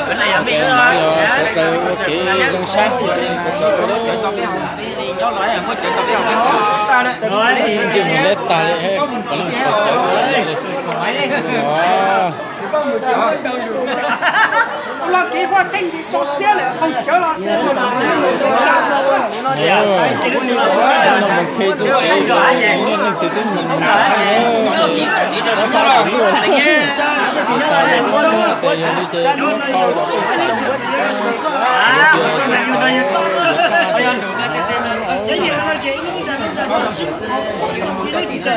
Yog sawv daws ua kev zoo sab, sawv daws ua, sib ntsib mus leb tag li, qhov no qhov cawv li. Mus khi txuj kev, nej leej twg twb mus mus tab pab tus lub, tes yog li ces muab qhau cov pej xeem, tias tau, tau, tau,